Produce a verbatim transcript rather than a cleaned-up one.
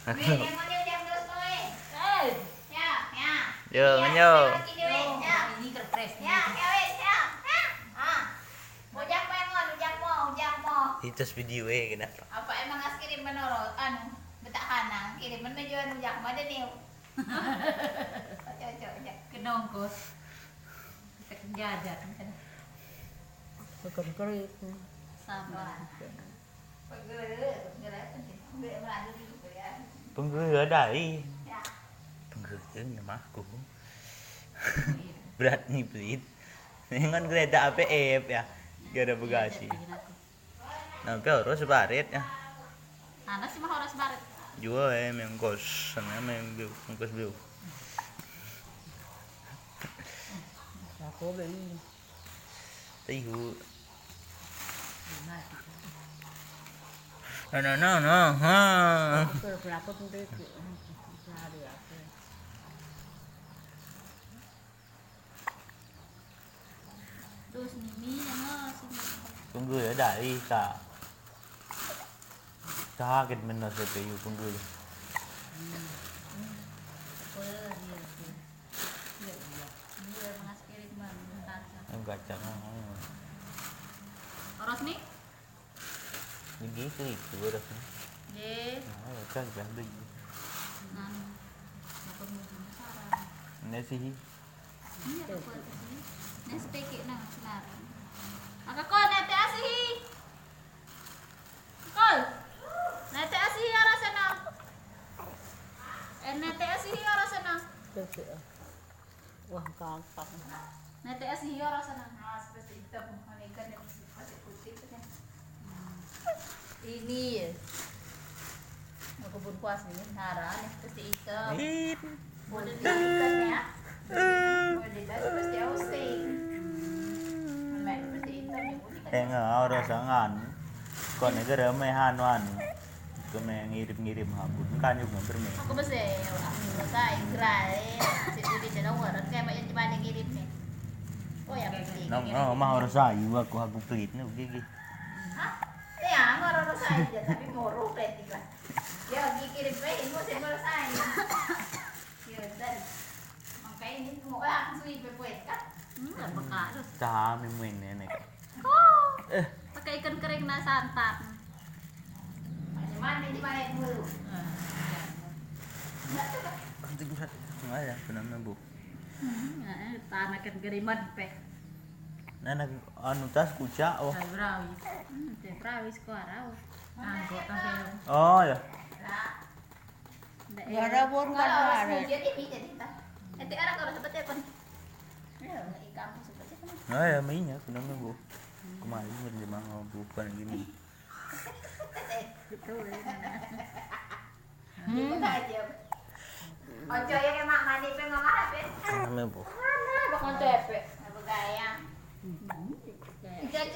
Weh, nyang mana jam dua setengah, eh? Eh. Ya, ya. Yo, ya, nganyo. Lagi duit, ya. Ini kerpres. Ya, ya, weh, ya. Ya. Ha. Ujang pengon, ujang mo, ujang mo. Itu video, eh, kenapa? Apa emang as kirim menurut, anu, betak hanang, kirim menujuan ujang mo ada ni. Ojo, ojo, ojo. Kena ongkos. Kita kerja aja, kan? Bukan kerja. Sabar. Peunggeue dari. Peunggeue nama aku. Berat ni pelit. Dengan kereta A P F ya. Dia ada bagasi. Nah, kau harus baret ya. Anak sih mah harus baret. Jua eh mengkos, sana mengkos dulu. Aku beli. Taihu. No, no, no, no. Ha. Terus Mimi, ya, no, sini. Tunggu ya, dah, eh, tak. Sakit benar saya taihu, tunggu. Hmm. Hmm. Oh, ya, ya, ya. Iya, iya. Iya, mengaspiri kemarin, kacang. Yang kacang, oh. Rosni? Jadi itu, itu Rosni. Ye. Nah, ya kan, kan, lagi. Nah, apa mau penasaran? Ini sih. Iya, apa sih? Nah, sedikit, nah, senar. Maka kau nanti asih. Kol. Netek asihi orang sana. Eh, netek asihi orang sana. Wah, gampang. Netek asihi orang sana. Nah, seperti itu, ikan yang masih putih tu kan. Ini ya. Aku pun puas ni, nara ni seperti itu. Ini. Boleh dilakukan ya. Boleh dilakukan seperti itu sih. Memang seperti itu ni. Tengok, orang sangat. Kau ni geram eh, han, wan. Kau main ngirim-ngirim, ha, pun kan juga bermain. Aku mesti, aku mesti gerai. Situ di dalam orang, kayak banyak cuma ada ngirim ni. Oh, ya, berarti. Nong, nong, mah orang sayu, aku, aku pelit ni, gigi. Hah? Ya, orang sayu je, tapi moro berarti lah. Ya, gigi kirim baik, mau saya orang sayu. Ya, dan. Makanya ini mau, ah, sui berbuat, kan? Hmm, tak peka tu. Dah, main-main ni, ni. Oh, eh. Pakai ikan kering nak santan. Macam mana ni, banyak dulu? Ah. Nanti gue satu, satu aja, aku nama bu. Hmm, eh, tanakan geriman, pe. Nah, nak anu tas kucak, oh. Teh berawi. Hmm, teh berawi sekolah, oh. Anggota film. Oh, ya. Gara bon kan ada. Jadi, jadi, tak. Nanti orang kalau seperti apa? Ya, ikan seperti apa? Nah, ya, mainnya, aku nama bu. Kemarin berjemaah bukan gini. Betul, ya. Hmm. Ojo ya, Mak, mandi pe ngon Mak, pe. Mana, Bu? Mana, Bu, ngon tepe? Apa gaya? Hmm. Itu, itu,